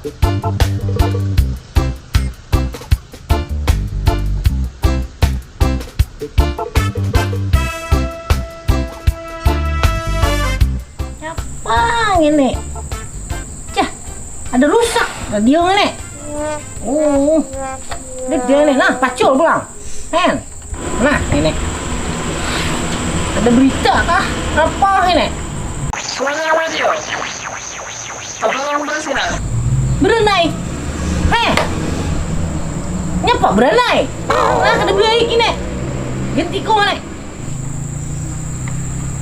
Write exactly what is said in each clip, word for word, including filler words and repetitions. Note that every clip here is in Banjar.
Apa ini? Cah, ada rusak radio ini. Oh, ada dia nih. Nah, pacul pulang. Hen. Nah, ini. Ada berita kah? Apa ini? Suara radio. Apa yang bersinar? Berenai. Heh. Nyapa berenai? Nah, kada baik ini. Ganti kau nih.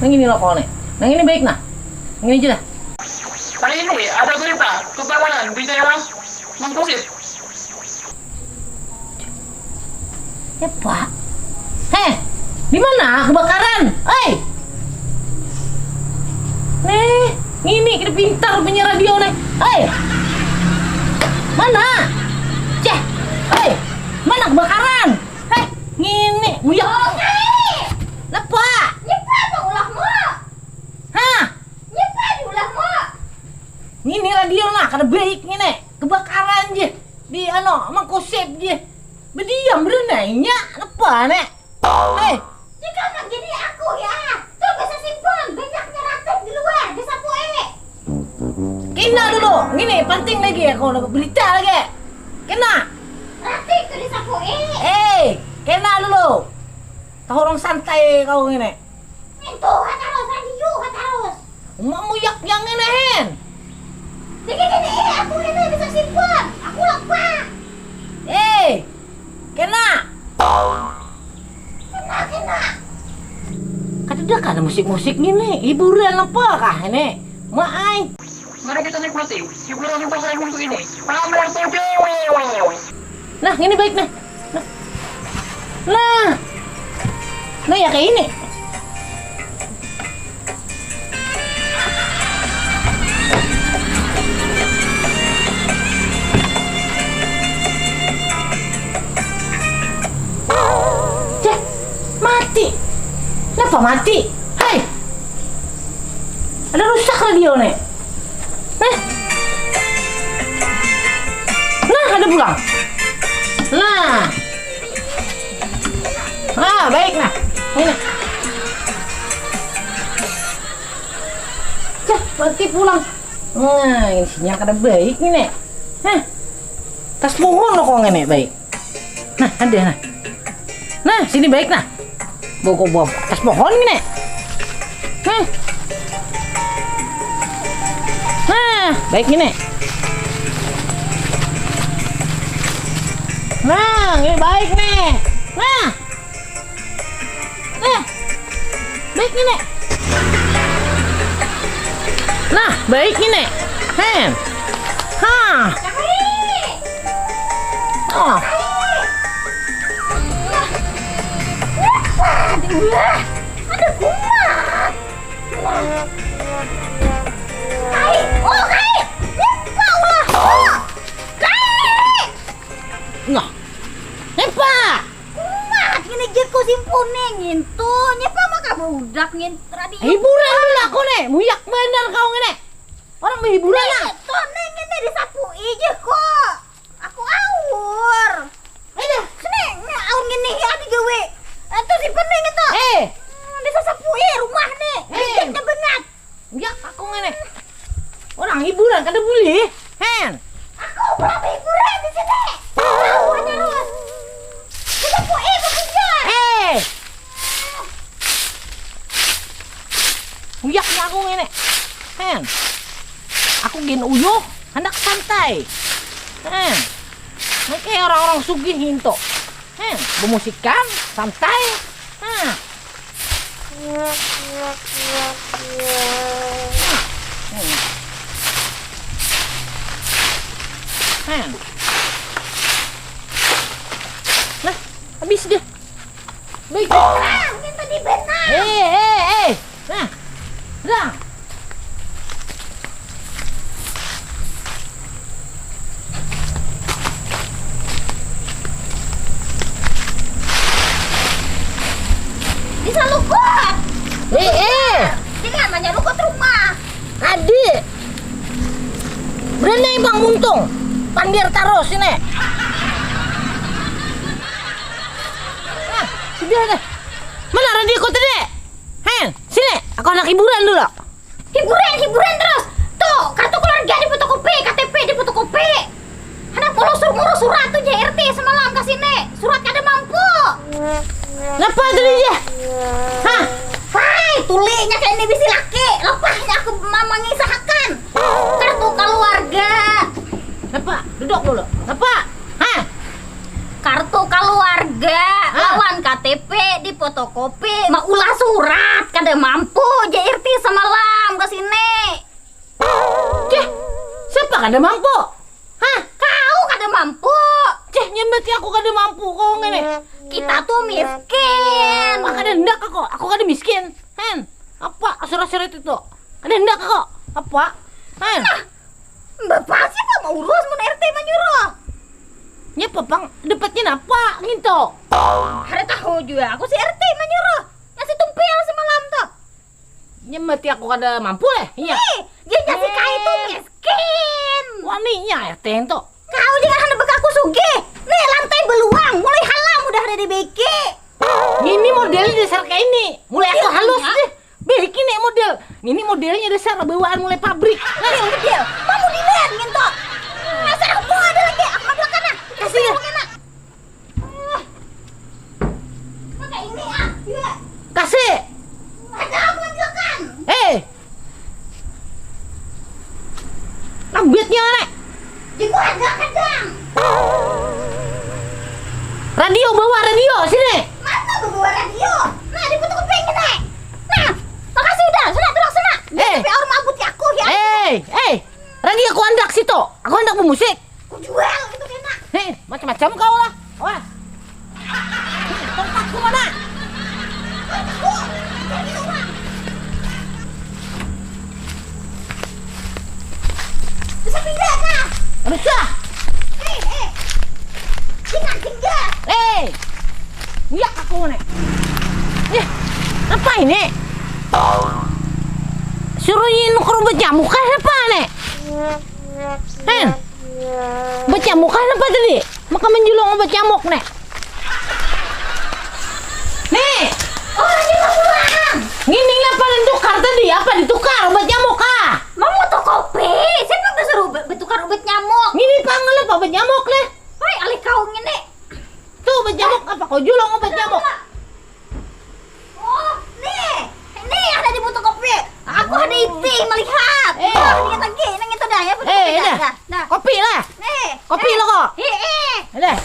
Nang ini lah kau nih. Nang ini baik nah. Nang ini aja lah. Hari ini ada berita keamanan di daerah Mangkusit. Ya, Pak. Heh, di mana kebakaran? Hei. Nih, ngini kita pintar punya radio nih. Hei. Mana? Ceh. Hei, mana kebakaran? Hei, ngini. Buya. Oh, Kai. Napa? Nyepa apa ulahmu? Hah? Nyepa di ulahmu? Ngini radio nah, kada baik ngini. Kebakaran je. Di anu, mengkosip je. Bediam berenainya, napa nek? Hei. Jika nang gini aku ya, tuh bisa simpan, banyaknya ratik di luar, bisa pue. Kena dulu, ngini penting lagi aku dapat berita lagi. Kena. Ratik tuh bisa pue. Hei, kena dulu. Tahu orang santai kau ngini. Itu kata Ros, radio kata Ros. Uma muyak yang ini, Hen. Dikit ini, eh, aku ini bisa simpan. Aku lupa. Eh, kena. Kena, kena. Kada ada kan musik-musik ini, hiburan apa kah ini? Maai. Mari kita nikmati hiburan yang paling ini. Pamer T V. Nah, ini baik nah. Nah. Nah. Nah, ya kayak ini. Ceh, mati. Kenapa mati? Hai. Ada rusak radio nih. Nah. Nah, ada pulang. Nah. Ah, baik nah. Ini. Cah, mati pulang. Nah, isinya kada baik nih, Nek. Hah. Tas pohon lo kok ngenek baik. Nah, ada nah. Nah, sini baik nah. Boko bob atas pohon gini. Nah. Nah, baik gini. Nah, ini baik nih. Nah. Nah. Baik gini. Nah, baik gini. Hen. Hah. Oh. Wah, ada kumat. Kai, oh, kai. Lupa ulah. Oh, kai. Nah. Nyepa. Kumat gini jiko simpune ngintu. Nyepa maka budak ngin radio. Hiburan dulu aku nih. Muyak bener kau ngini. Orang berhiburan lah. Itu nih ngini disapui jiko. Aku aur. Aduh, sini, aur ngini ya digawe. Itu si pening itu. Eh. Hmm, disasapui rumah nih. Eh. Liciknya banget. Ya, aku ngene. Orang hiburan kada boleh. Hen. Aku berapa hiburan di sini? Tahu terus. Disapui itu juga. Eh. Uyaknya aku ngene. Hen. Aku gin uyuh, handak santai. Hen. Nang kaya orang-orang sugih ngintu. Hen, bemusikan, santai. Nah. Hen. Nah, habis deh. Baik. Ah, ini tadi benar. Eh, eh, eh. Nah. Nah. Bisa lukut. Eh, eh. muntung. Pandir tarus ini. Nah, sudah deh. Mana radio kau tadi? Hen, sini. Aku anak hiburan dulu. Hiburan, hiburan terus. Tuh, kartu keluarga di fotokopi, K T P di fotokopi. Anak ngurus, ngurus surat tuh J R T semalam ke sini. Surat kada mampu. Napa tadi ya? Hah? Hai, tulinya kayak ini bisi laki. Lepahnya aku ma-, mengisahakan. Kartu keluarga. Napa? Duduk dulu. Napa? Hah? Kartu keluarga, hah? Lawan K T P di fotokopi. Maulah surat kada mampu J R T semalam ke sini. Cih, siapa kada mampu? Hah? Kau kada mampu. Cih, nyambati aku kada mampu kau ngene. Kita tuh miskin. Wah, kada hendak aku. Aku kada miskin. Hen, apa surat-surat itu? Kada hendak aku. Apa? Hen. Nah, bapak siapa mau urus mun R T manyuruh? Nya papang dapatnya napa nginto? Kada tahu juga aku si R T manyuruh. Nasi tumpil semalam tuh. Nya mati aku kada mampu eh, nya. Ih, dia nyasi kai tu miskin. Waninya R T tu. Kau jangan hendak bekaku sugih. Nih lantai beluang, mulai halam udah ada dibeiki. Ini modelnya dasar kayak ini. Mulai aku halus deh. Beh, ini model. Ini modelnya dasar bawaan mulai pabrik. Nah, model. Kamu dilihat nginto. Dasar aku ada lagi. Aku belakang nah. Kasih ya. Pakai ini ah, iya. Kasih. Ada aku ajakan. Eh. Nabitnya mana? Di gua ada kadang. Radio, bawa radio sini. Mana bawa radio? Nah, di fotokopi ini. Nah, makasih udah, sana terus sana. Eh. P R mabut ya aku ya. Eh, eh. Radio aku andak situ. Aku andak bermusik. Ku jual gitu kena. Hei, macam-macam kau lah. Wah. Tempatku mana? Bisa pindah kah? Bisa. Hei, hei. Jangan pindah. Hei. Lihat aku mana? Ya, apa ini? Suruh ini nuker obat nyamuk kah apa nih? Hen, bacamuk kan apa tadi? Maka menjulung bacamuk nih. Nih. Oh, ini mah pulang. Ngini apa ditukar tadi? Apa ditukar obat nyamuk ah? Mau fotokopi. Siapa disuruh be- bertukar obat nyamuk? Ngini pangal apa obat nyamuk nih? Hoi, alih kau ngini. Tuh obat nyamuk apa kau julung obat nyamuk? Oh, nih. Nih ada di fotokopi. Aku ada ipih melihat. Eh. Wah, lihat lagi. Nang itu dah ya, fotokopi. Eh, dah, dah. Dah, dah. Kopi lah. Nih. Kopi eh, lo kok. Ih, ih. Dah.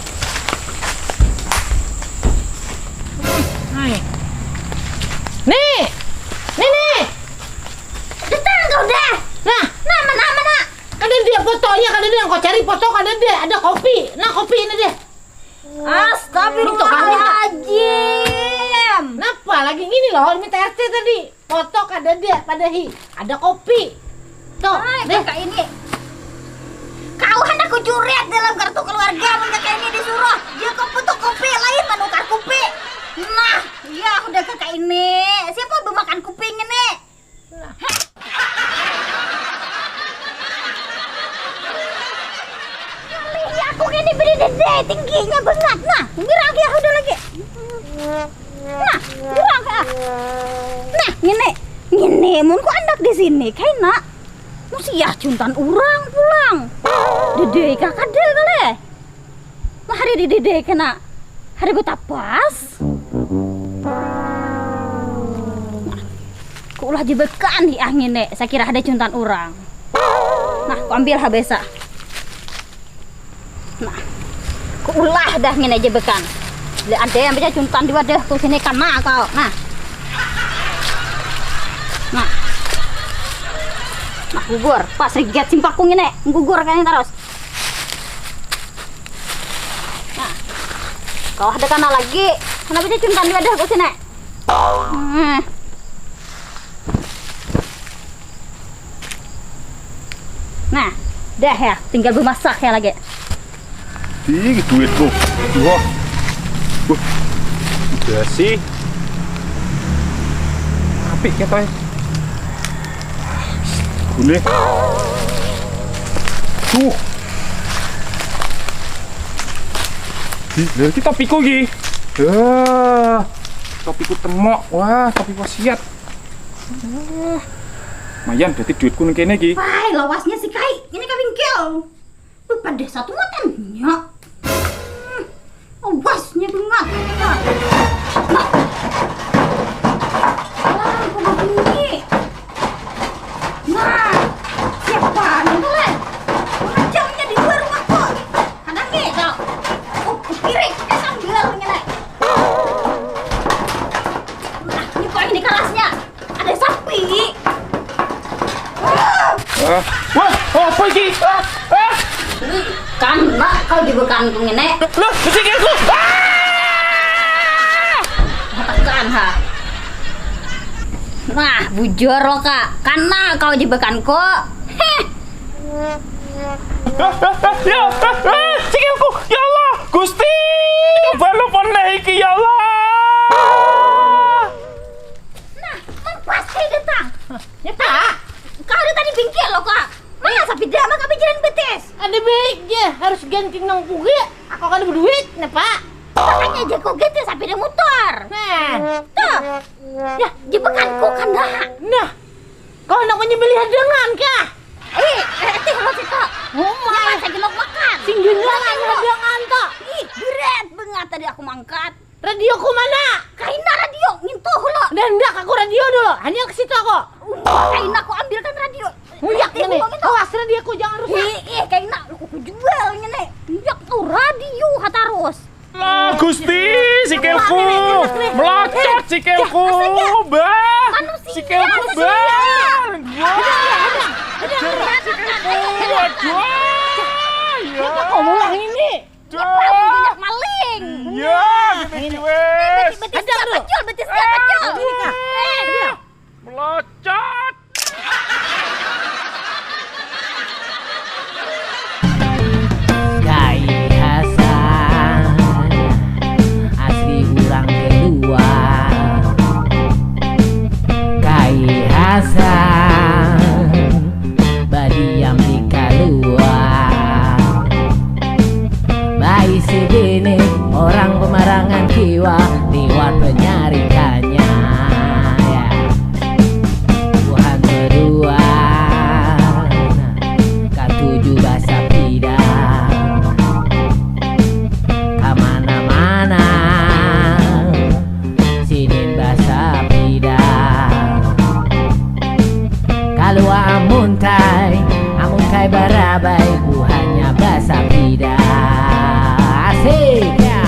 Nih. Nih. Nih, nih. Datang kau dah. Nah. Nah, mana, mana? Kada dia fotonya, kada dia yang kau cari foto, kada dia. Ada kopi. Nah, kopi ini deh. Astagfirullahaladzim. Napa lagi ngini loh, minta R T tadi. Foto kada ada, padahi ada kopi. Tuh, hai, deh. Kakak ini. Kau hendak kucuret dalam kartu keluarga, mun kakak ini disuruh. Dia kau fotokopi lain menukar kopi. Nah, ya udah kakak ini. Siapa bemakan kopi ini? Nah. Ih, aku gini beri dede, tingginya banget. Nah, bilang ya udah lagi. Nah, bilang ah. Nah, ngini, ngini mun ku andak di sini, kaina. Musiah cuntan urang pulang. Dede kakadel kale. Lah, hari di dede kena hari betapas. Nah, ku ulah jebekan di ah ngini, sakira ada cuntan urang. Nah, ku ambil habesa. Nah, ku ulah dah ngini jebekan. Bila ada yang baca cuntan di wadah ku sini kana kau. Nah. Nah. Nah, gugur. Pas rigat simpaku ngini, gugur kayaknya terus. Nah. Kau ada kana lagi. Kenapa dia cuntan di wadah ku sini? Hmm. Nah, dah ya, tinggal bemasak ya lagi. Ih, duitku. Wah. Wah. Udah sih. Apik ya, Toy. Boleh. Tuh. Di, dari kita piko gi. Wah, topiku temok. Wah, topi wasiat. Wah. Mayan, berarti duitku nang kene gi. Pai, lawasnya si Kai. Ini ka bingkil. Bepadah satu matannya. Hmm, awasnya bangat. Nah. Nah. Alah, aku begini. Nah, siapa nih tuh, Leh? Macamnya di luar rumahku. Kadang nih, tau. Oh, pirik, eh, sambil nih, Leh. Nah, ini kok ini kerasnya. Ada sapi. Ah. Wah, wah, apa iki? Ah, ah. Karena kau juga kangkung ini. Loh, sikilku. Ah! Katakan, ha. Nah, bujur lo, Kak. Karena kau jebakanku. Heh. Ah, ah, ah, ya, ah, ah, sikilku. Ya Allah, Gusti. Balum pernah iki, ya Allah. Nah, mengkuasai datang. Ya, Pak. Kau dari tadi bingkil lo, Kak. Mana sapida maka jalan betis? Ada baik je, harus ganti nang pugi. Aku kada berduit, napa? Makanya aja kau ganti sapida motor. Nah. Tuh. Ya, jebakanku kan dah. Nah. Kau hendak menyembelih hadangan kah? Eh, eh, tih lo kita. Oh, Jangan my. Saya genok makan. Sing genok Jangan lo. Hadangan tuh. Ih, berat banget tadi aku mangkat. Radioku mana? Kaina radio, ngintuh lo. Dah, hendak aku radio dulu. Hanya ke situ aku. Udah, kaina aku ambilkan radio. Muyak Tih, ini. Lo gitu. Awas radioku, jangan rusak. Ih, ih, kaina, lo aku jual ini. Muyak tuh radio, ha, tarus. Lah, Gusti, sikilku. Melocot sikilku. Bah. Manusia. Sikilku, bah. Wah. Sikilku. Aduh. Ya. Kok mulai ini? Duh. Banyak maling. Iya, gini kiwes. Betis, betis, pacul, betis, pacul. Eh, melocot. Kai Hasan, asli urang kedua. Kai Hasan, badiam di kaluar. Baisi bini orang pemarangan kiwa, liwat penyarikannya, ya. Buhan kedua, katuju basapida kamana-mana. Sidin basapida. Kalua amuntai, amuntai barabai, buhannya basapida. Asik, ya.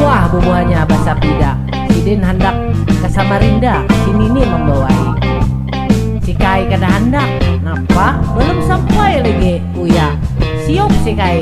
Wah, bubuhannya basapida. Sidin handak ke Samarinda, si Nini membawai. Si Kai kada handak. Napa? Belum sampai lagi, Uya. Siok si Kai.